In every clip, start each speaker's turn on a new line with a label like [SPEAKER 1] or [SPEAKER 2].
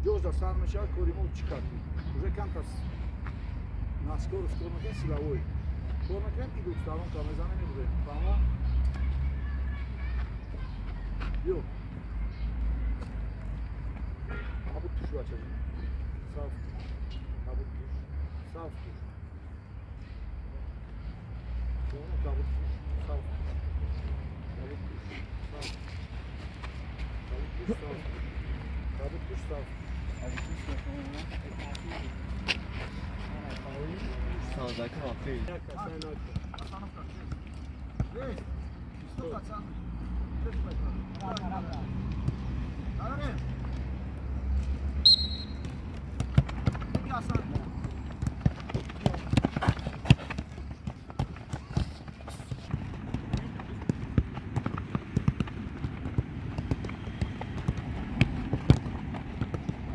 [SPEAKER 1] Ҷош сар мешавад, кори мо чӣ кардем? Уже камтар на скорость кор мекунем, силовой. Кор мекунем, и двухсторонка мезанем, мебурем. Фаҳмо? Биё. Кабуд туш, бачаҷон. Сабз туш. Кабуд туш. Сабз туш. Кабуд туш. Сабз туш. Кабуд туш. Сабз туш. Кабуд туш, сабз туш. Кабуд туш, сабз туш.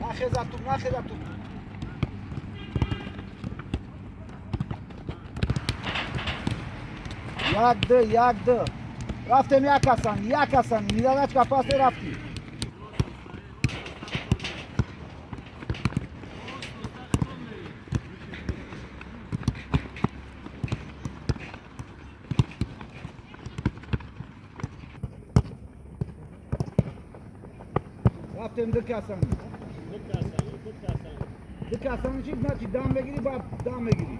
[SPEAKER 1] Нахеза туп, нахеза туп. Як д, як д. Рафтем як асан, як асан. Миданачка пасе рафти. Рафтем д касан. Д касан чи значит дам мегири, баъд дам мегири.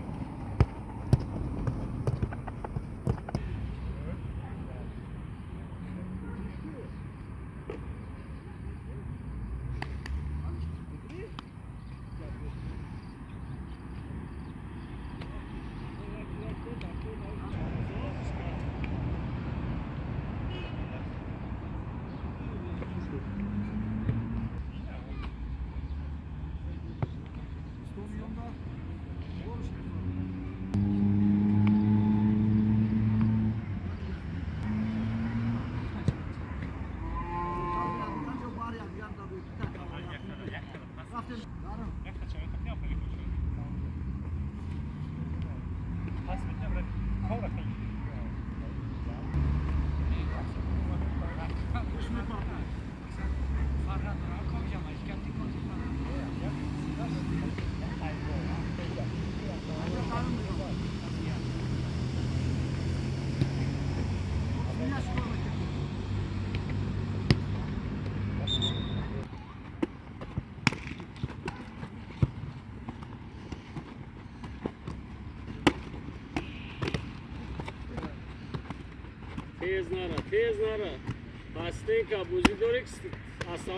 [SPEAKER 2] Тез нара, тез нара. Пастенка, бозӣ дорӣ, аса.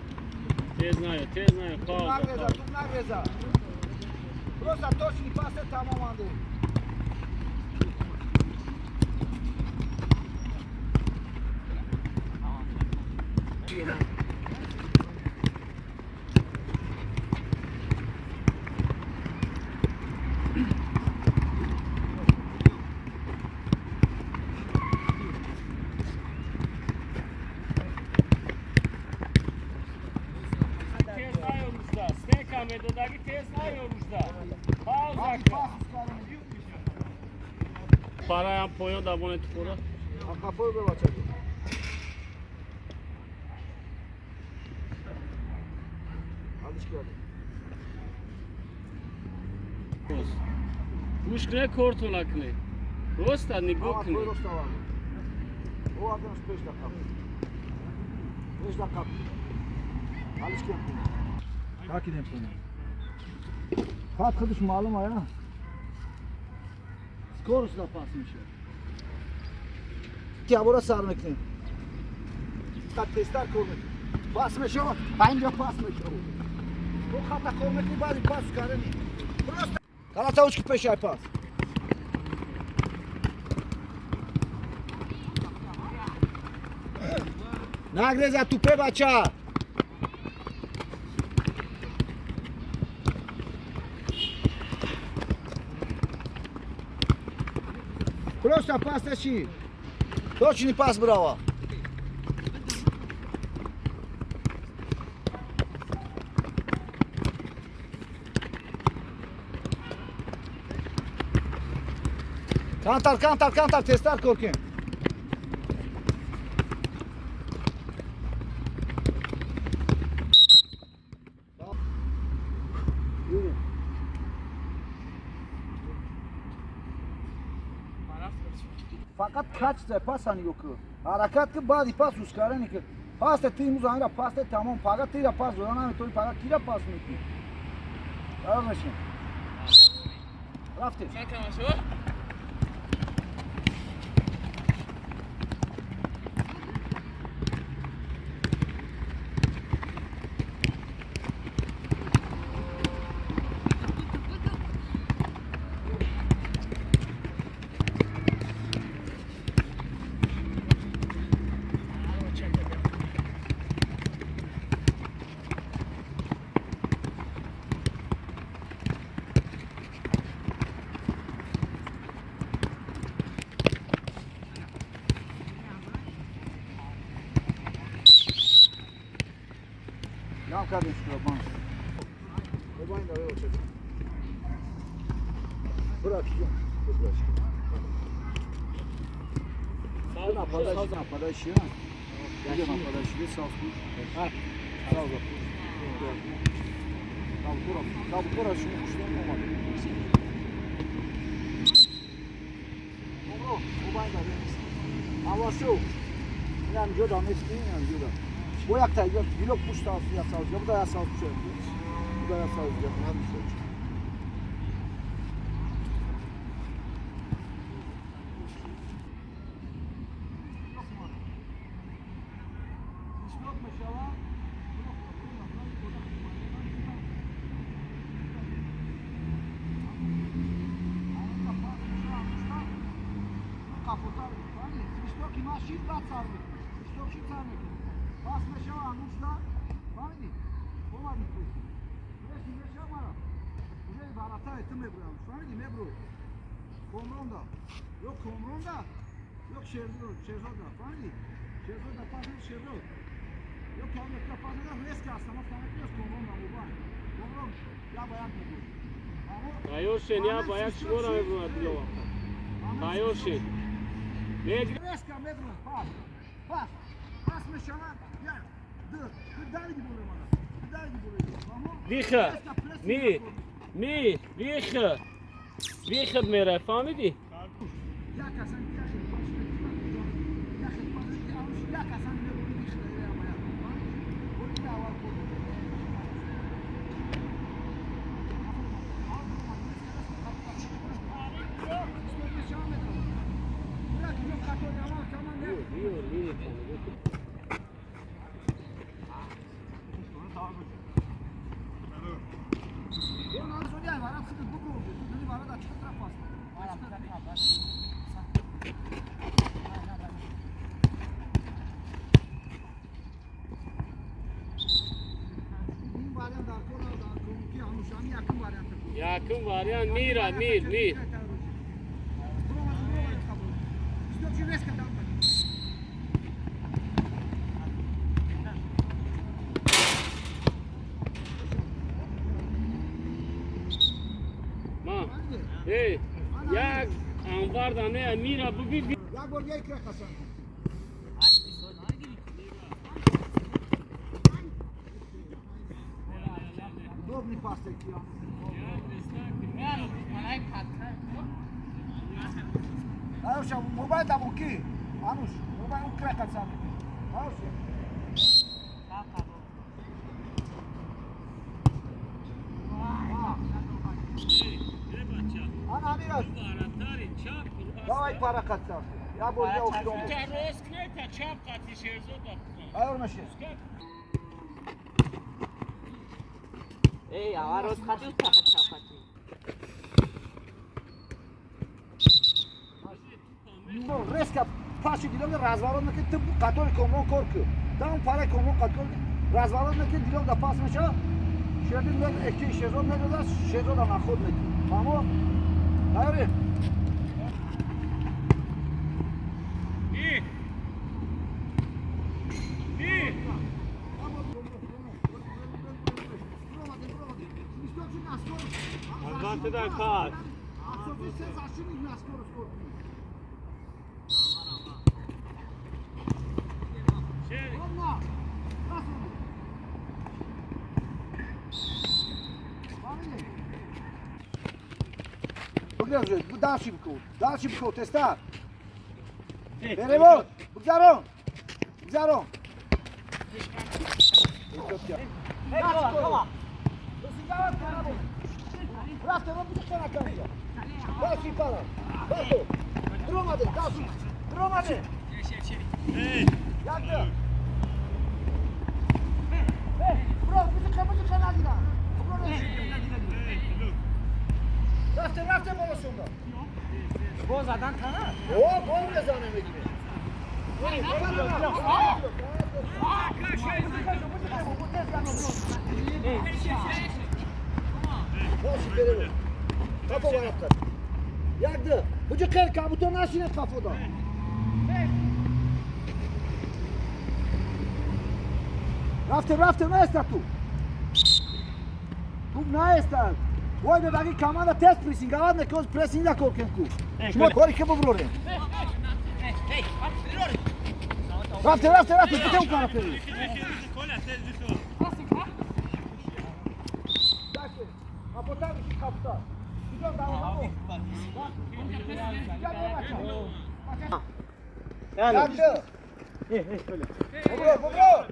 [SPEAKER 2] Тез наё, тез наё, пауза.
[SPEAKER 1] Нагреза, туп нагреза. Просто точный пас тамом анде.
[SPEAKER 2] Тез наё, Ружда. Стенка медодаги, тез наё, Ружда. Пауза. Параям поён дабоне тупора.
[SPEAKER 1] Қафои бе бачаҷон. Алиш кардем.
[SPEAKER 2] Гӯш кне, кортона кне. Роста нигоҳ
[SPEAKER 1] Ама
[SPEAKER 2] кне.
[SPEAKER 1] пои рост овардем. Овардемш пеш да қаб. Пеш да қаб. Алиш кардем. Какидем пуна. Хат худаш маълум ая. Скорость да пас меша. Тябора сар мекунем. Хат тезтар кор мекунем. Пас мешавад, панҷа пас мешавад. Бо хата кор мекунӣ, баъди пас кардани. Просто Каната учки пешай пас. Нагреза тупе бача. Просто пас таши. Точный пас брава. Кантар, кантар, кантар, тезтар кор кун. Фақат качество паса нигоҳ кун. Ҳаракат ки баъди пас ускорение ки. Паста ти имрӯз амира паста тамом, пага тира пас дода наметавонӣ, пага кира пас мекунӣ. Қарор мешин. Рафтем. Нам кардем шукр бан. Bırak. Нападающий, где нападающий? Sağ Sağ Кабутора шумо хушдон омад. Умро, мобайн дар. Авашо. Инам ҷо дамести, инам ҷо да. Бо як та гилок пушта аст, я сауз, я буда я сауз пушта. Буда я сауз, я намиша.
[SPEAKER 2] Тайёр я бояд шуморо мебурад Диловар. Тайёр шед.
[SPEAKER 1] Резко мебурад, пас. Пас. Пас мешавад. Як, ду. Ту давиди болои мана. Ту давиди болои.
[SPEAKER 2] Виха. Ми. Ми. Виха. Вихад мерай, фаҳмидӣ?
[SPEAKER 1] Як асан як пас. Як пас. Як асан мебурад виха. Бояд аввал кор.
[SPEAKER 2] Якум вариант мира, мир, мир. Ма. Эй, як анвар дане мира буби.
[SPEAKER 1] Як бор як рақасан. Удобный пас таки. Ануш, мобайл дамо ки? Ануш, мобайл он кракасан. Ануш. Ана Амира. Давай паракатса. Я бор я охидом.
[SPEAKER 2] Рост не та чап қати Шерзод
[SPEAKER 1] Айор меши.
[SPEAKER 3] Эй, ава рост қати уста чап қати.
[SPEAKER 1] Резко паши дилог разворот накид, ту қатори комрон кор ку. Там пара комрон қатор разворот накид, дилог да пас меша. Шердин мег эки Шерзод медода, Шерзода наход мекунад. Фаҳмо? Айори.
[SPEAKER 2] Ми. Ми. Албатта кар.
[SPEAKER 1] Дальше бикун, дальше бикун, тестар. Перевод! Бгзарон! Бгзарон! Рафте, наеста ту. Туб наеста. Вой бебаги команда тест прессинг, авад не коз прессинг да колкенку. Шумо кори ке боброрем. Рафте, бите укара пери. Бобро!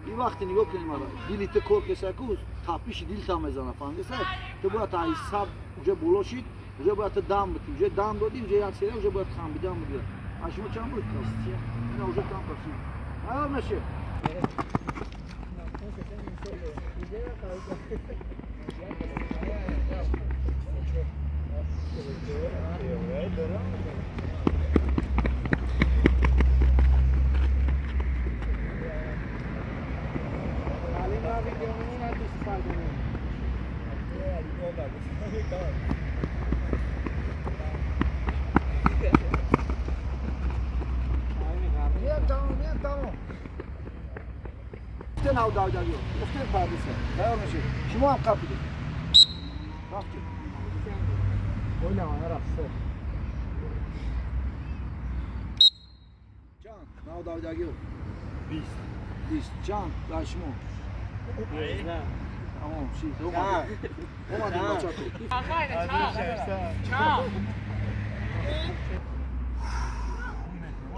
[SPEAKER 1] И вақте нигоҳ кунем мара дили ту кор кесаку тапиши дилта мезана, фаҳмидеса? Ту бояд та ҳисаб уже боло шид, уже бояд ту дам бити, уже дам додӣ, уже як серия уже бояд хамбидан буди. А шумо чанд буд? Ина уже кам пашид. Ҳа меше. Миям, тамом, миям, тамом. Уфтен ав давдагиё. Уфтен пардиса. Тайёр мешед. Шумо ҳам қапидед. Рафтед. Ойлама, рафт. Чанд? Нав давдагиё.
[SPEAKER 2] 20.
[SPEAKER 1] 20. Чанд? Дар шумо. Тамом, шид. Омадем. Омадем, бачако.
[SPEAKER 3] Ча.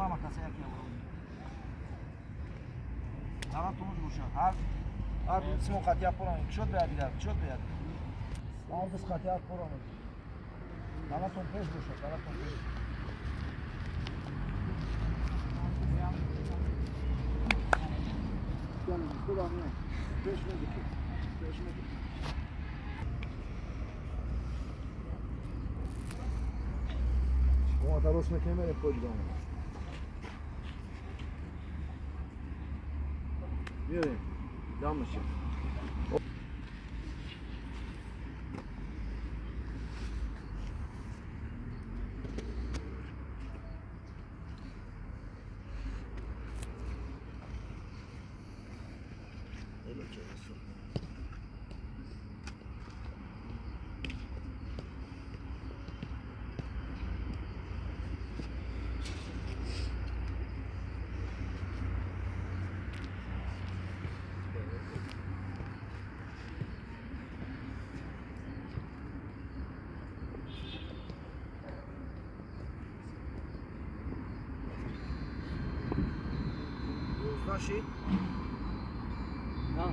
[SPEAKER 1] Ама каса як евро. Давай тумуж боша. Ҳар симо қатия порам. Чот бояд дидар, чот бояд. Ҳар дис қатия порам. Даватон пеш боша, даватон пеш. Худо мео. Пеш медики. Пеш медики. Мо тарос мекунем, мерем поҷ. Миёем. Дам мешем. Наши?
[SPEAKER 2] Да.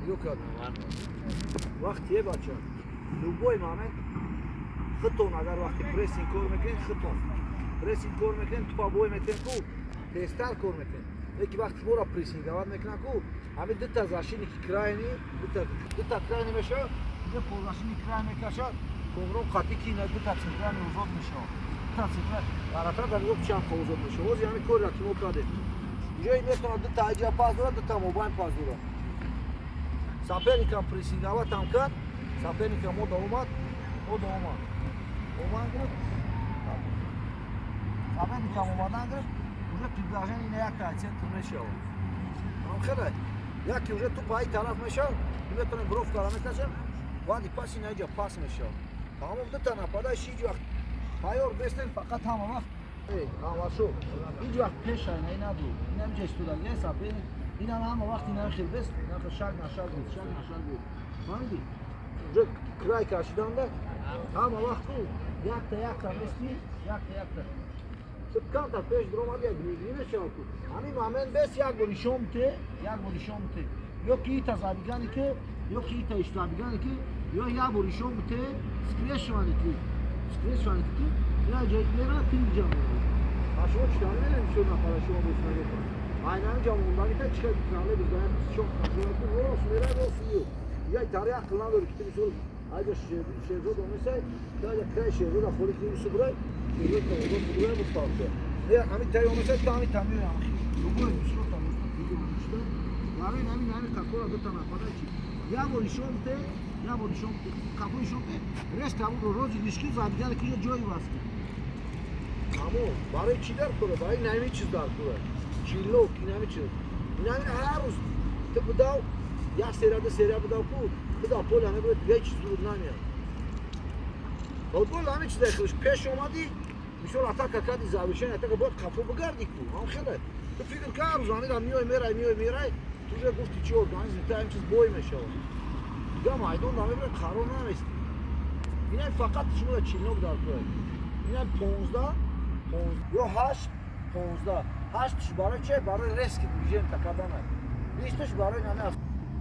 [SPEAKER 1] Юкад. Вақт е, бача. Любой момент хитон, агар вақти прессинг кор мекунед, хитон. Прессинг кор мекунед, тупа бой метен ку, тезтар кор мекунед. Леки вақти мора прессинговать мекунад ку, ҳамин дута защитники крайний, дута крайний мешавад, дига полузащитник край мекашад, комрон қатъи ки ина дута центральный озод мешавад. Дута централ, вратарь дар нигоҳ чанд қа озод мешавад. Ҳозир ҳамин корро ки мо кардем. Ҷои метавонад дута аҷа пас дорад, дута мобайн пас дорад. Соперникам прессинговать ҳам кард, соперникам мода омад, мода омад. Омад гирифт. Соперникам омадан гирифт, уже приближение на як центр мешавад. Ам хеле. Яки уже тупо ай тараф мешавад, метавонем бровкара мекашем, баъди паси наиҷа пас мешавад. Тамом, дута нападай ҳеҷ вақт тайёр бестен, фақат ҳама вақт ҳамашу ҳеҷ вақт пеш айнаи набуд. Ин ҳамиҷа истодаги соперник, ин ҳама вақт ин хел бест, ин шаг на шаг буд, шаг на шаг буд. Фаҳмидӣ? Уже край кашиданда ҳама вақт ку якта якта мести, якта якта. Ту камтар пеш дуромад, як мешавад ку. Ҳамин момент бес як бор ишон те, як бор ишон те. Ё ки ита забигани ки, ё ки ита иштабигани ки, ё як бор ишон те, скрещивани ки, скрещивани ки, я ҷой мера тинг ҷам мера. А шумо чӣ кор мерем, чӣ нафара шумо боз нагофтан. Айнан ҷам мондаги та чӣ кор бизанем, чӣ кор ку рост мера, рост миё. Я тари ақл надори ки ту мисол айҷа Шерзод омесай, таҷа край Шерзода холи ки субрай, Шерзод та озод будура мустафта. Не, ҳамин тай омесай, та ҳамин тамир ҳам. Любой мисол та мустафта. Барои ҳамин какора дута нафара чи. Як бор ишон те, як бор ишон те, капо ишон те, рес кабу рози лишки забигани ки ҷои васт. Тамом, барои чӣ дар кора? Барои нами чиз дар кора. Чилок, инами чиз. Инами ҳар рӯз ту будав, як серия, ду серия будав ку, ту дар поле ҳаме буд, дига чиз зуд намеяд. Футбол ҳаме чиз хелш пеш омадӣ, мисол атака кардӣ, завершение атака бояд қафо бигарди ку. Ҳам хеле. Ту фикр кар, ҳар рӯз ҳамира миёй, мерай, миёй, мерай, ту уже гуфти чи организм та ҳам чиз бой мешавад. Дига майдон да мебарад, қарор наместӣ. Ина фақат шумо да чилнок дар кора. Ина 15 ё 8 15 8 барои че? Барои резкий движение кардан. 20 барои нана.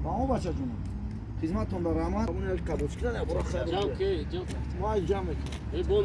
[SPEAKER 1] Ба он бачаҷон. Хизматон дар раҳмат. Он як кабочки на бура хайр.
[SPEAKER 2] Ҷам ки, ҷам.
[SPEAKER 1] Мо ҷам мекунем.
[SPEAKER 2] Э бо.